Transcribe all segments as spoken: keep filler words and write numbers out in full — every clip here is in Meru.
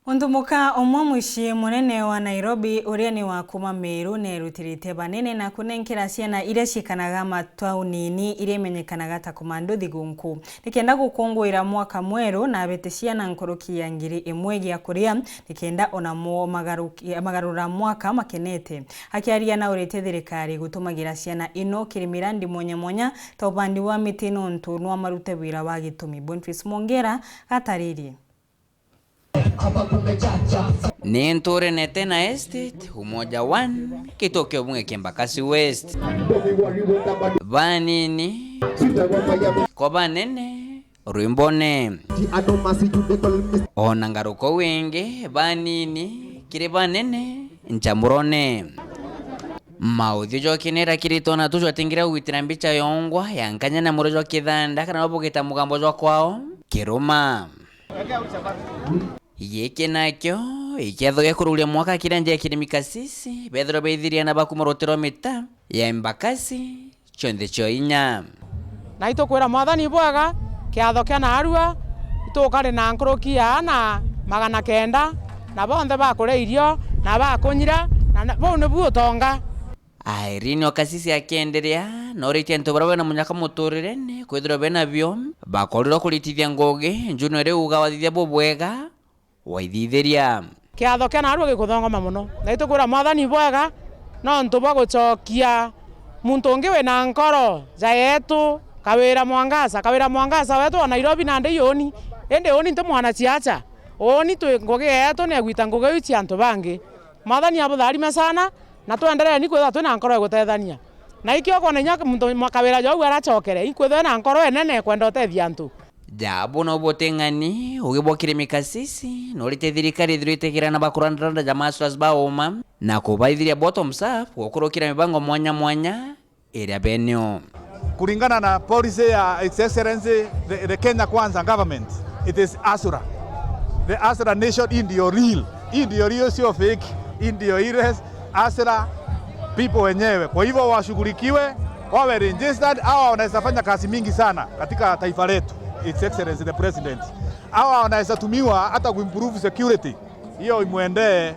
Muntumuka umwe mucii munene wa Nairobi, uria ni wa kuuma Meru, nerutirite banene na kunenkera ciana iria ciikanaga mataunini iria imenyekanaga ta Komando thigunku. Nikenda gukunguira mwaka mweru, na abete ciana nkuruki ya ngiri imwe gia kuria, nikenda onamo magaruki-, magarura mwaka makenete. Akiaria na urite thirikari gutumagira ciana ino kiri mirandi mwanya mwanya, ta ubandi wa miti nontu nwa marute wira wa gitumi. Boniface Mwongera gataririe. Ni nture Netena Estate, Umoja One, gituo kia ubunge kia Embakasi West. Banini, kwa banene, rwimbone. Ona ngaruko wingi, banini, kiri banene, nchamurone. Mauthio jwa kinera kiri twana tu jwatingira kugwitira mbicha yongwa ya nkanya na muro jwa kithanda kana bugita mugambo jwa kwao kiruma. Giki nakio ikiatho gia kururia mwaka kiria nja ya Kirimi Kasisi, bethirwa beithiria na bakuma ruti rwa mita ya Embakasi, cionthe cio inya. Na itukwira Mwathani bwega, kiatho kia naarua, itukari na nkuruki ya ana magana kenda, na bonthe bakuria irio, na bakunyira, na, na buu nibu utonga. Irene o Kasisi akienderea, noritie antu baria bena munyaka muturirene kwithirwa bena bio, bakorirwa kuritithia ngugi, njuno iria uga wathithia bubwega, waithithiria. Kiatho kia naarua gikuthongoma mono, na itukwira Mwathani bwega, nontu bwa gucokia muntu ungi wina nkoro ja yetu, Kawira Mwangaza. Kawira Mwangaza wetu wa Nairobi nandi iuni, indi uni nti mwana ciacha. Uni twi ngugi yetu ni egwita ngugi iu cia antu bangi. Mwathani abutharime sana, na twendereni kwithirwa twina nkoro ya gutethania. Na ikio kwona inya muntu mwa-, Kawira jou aracokere, inkwithirwa ena nkoro enene ya kwenda utethia antu. Jabu no buting'ani, ugi bwa Kirimi Kasisi, norite thirikari ithirwa itigira na bakurandaranda ja masters ba uma, na kubaithiria bottoms up, gukurukira mibango mwanya mwanya, iria benio. Kulingana na policy ya His Excellency, the, the Kenya Kwanza government, it is Asura. The Asura nation, hii ndio real. Hii ndio real, sio fake. Hii ndio ile Asura people wenyewe. Kwa hivyo washughulikiwe, wawe registered, hawa wanaweza fanya kazi mingi sana katika taifa letu, His Excellency the President. Hawa wanaweza tumiwa hata kuimprove security. Hiyo imwendee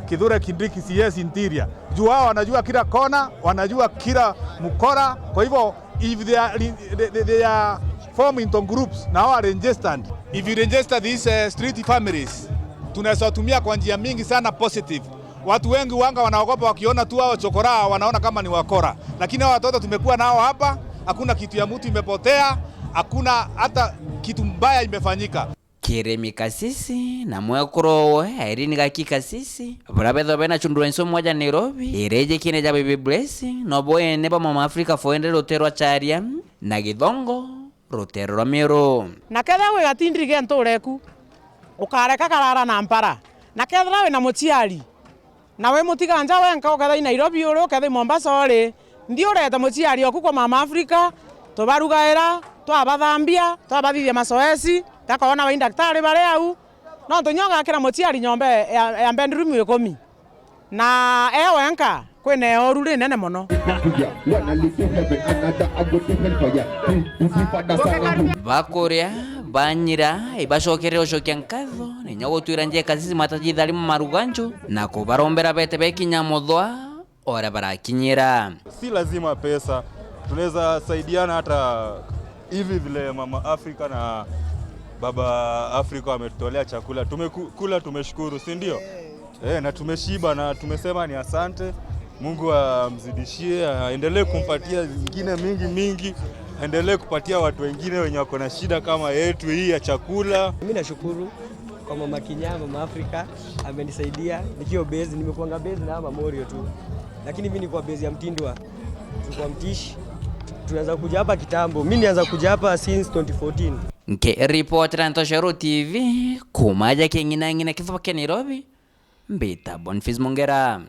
Kithure Kindiki, C S Interior. Juu hao wanajua kila kona, wanajua kila mkora. Kwa hivyo, if they are, they, they, they are formed into groups na hao are registered. If you register these, eh, street families, tunaweza tumia kwa njia mingi sana positive. Watu wengi wanga wanaogopa wakiona tu hao chokora, wanaona kama ni wakora. Lakini hao watoto tumekuwa nao hapa, hakuna kitu ya mtu imepotea, hakuna hata kitu mbaya imefanyika. Kirimi Kasisi na mwekuru we Irene Gaki Kasisi, baria bethirwa bena children's home moja Nairobi, iria ijikine ja Baby Blessing, no bo ene ba Mama Africa Foundation rutere rwa Charia, na Githongo rutere rwa Meru. Na kethira wi gatindiri ge ntureku, ukareka karara na mpara. Na kethira wina muciari, na wi mutiga nja wenka, ukethira i Nairobi uri, ukethira i Mombasa uri, nthi urete muciari oku kwa Mama Africa, tubarugaira, twabathambia, twabathithia masoesi, gakoona bai ndaktari bari au. Nontu inya ugakira muciari nyomba ya, ya bedroom ikumi, na e wenka, kwina ioru rinene mono. Bakuria, banyira, ibacokerere ucokia nkatho, na inya gutwira nje Kasisi matajitharimu maruganju, na kubarombera bete bekinya muthwa, ora barakinyira. Si lazima pesa, tunaweza saidiana hata hivi vile Mama Africa na Baba Africa wametutolea chakula. Tumekula, tumeshukuru, si ndio? Eh, na tumeshiba na tumesema ni asante. Mungu amzidishie, aendelee kumpatia zingine mingi mingi, aendelee kupatia watu wengine wenye wako na shida kama yetu hii ya chakula. Mimi nashukuru kwa Mama Kinya, Mama Africa, amenisaidia. Nikiwa base, nimekuanga base na Mama Morio tu. Lakini mimi nilikuwa base ya Mtindwa. Tulikuwa Mtishi. Tunaanza kuja hapa kitambo. Mimi nianza kuja hapa since twenty fourteen. Nkiripotera Ntoshero T V, kuuma aja king'inang'ina kithuba kia Nairobi, mbita Boniface Mongera.